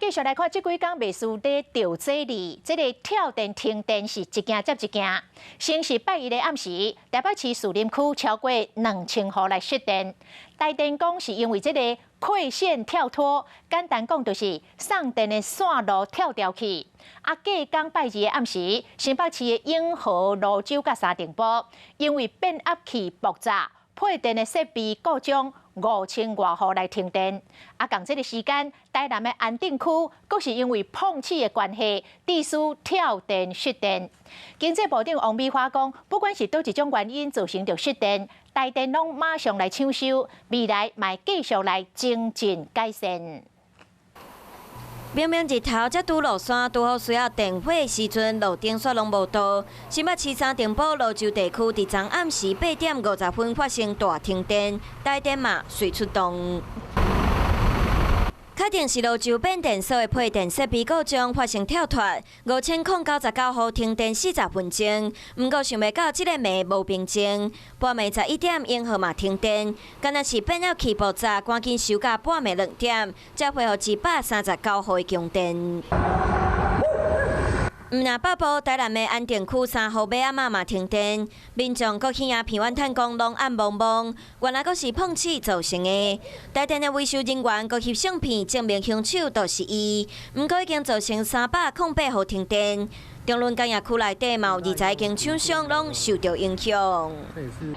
繼續來看，這幾工袂輸咧著這裡，這个跳電停電是一件接一件。先是拜一的暗時，台北市士林區超過2000戶來失電。台電講是因為這個饋線跳脫，簡單講就是送電的線路跳掉去。啊，隔工拜二的暗時，新北市的永和、蘆洲佮三重埔，因為變壓器爆炸，配電的設備故障，5000外戶來停電。啊，仝這个時間，台南的安定區，閣是因為碰瓷的關係，致使跳電失電。經濟部長王美花講，不管是佗一種原因造成著失電，台電攏馬上來搶修，未來嘛會繼續來精進改善。明明日頭才拄落山，拄好需要電火的時陣，路燈煞攏無到。新北市三重埔蘆洲地區，佇昨暗時8點50分發生大停電，台電嘛隨出動。確定是蘆洲變電所的配電設備故障發生跳脫，5099戶停電40分鐘。毋過想袂到這个暝無平靜，半暝11點永和嘛停電，敢若是變壓器爆炸，趕緊修到半暝2點，才恢復139戶的供電。毋但北部台南的安定區三號尾仔嘛停電，民眾閣耳仔鼻怨嘆講攏暗濛濛，原來閣是碰瓷造成的。台電的維修人員閣翕相片證明兇手就是伊，毋過已經造成308戶停電。中崙工業區內底嘛有21間廠商攏受著影響。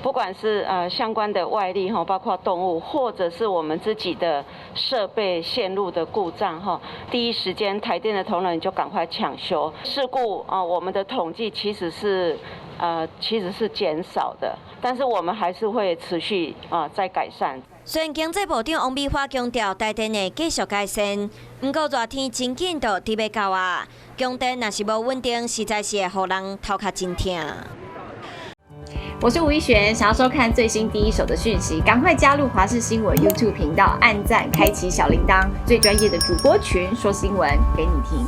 不管是相關的外力哈，包括動物，或者是我們自己的設備線路的故障哈，第一時間台電的同仁就趕快搶修。事故啊，我們的統計其實是減少的，但是我們還是會持續啊在改善。雖然經濟部長王美花強調台電會繼續改善，毋過熱天真緊就佇欲到啊，供電若是無穩定，實在是會予人頭殼真疼。我是吳一璇，想要收看最新第一手的訊息，趕快加入華視新聞 YouTube 頻道，按讚，開啟小鈴鐺，最專業的主播群說新聞給你聽。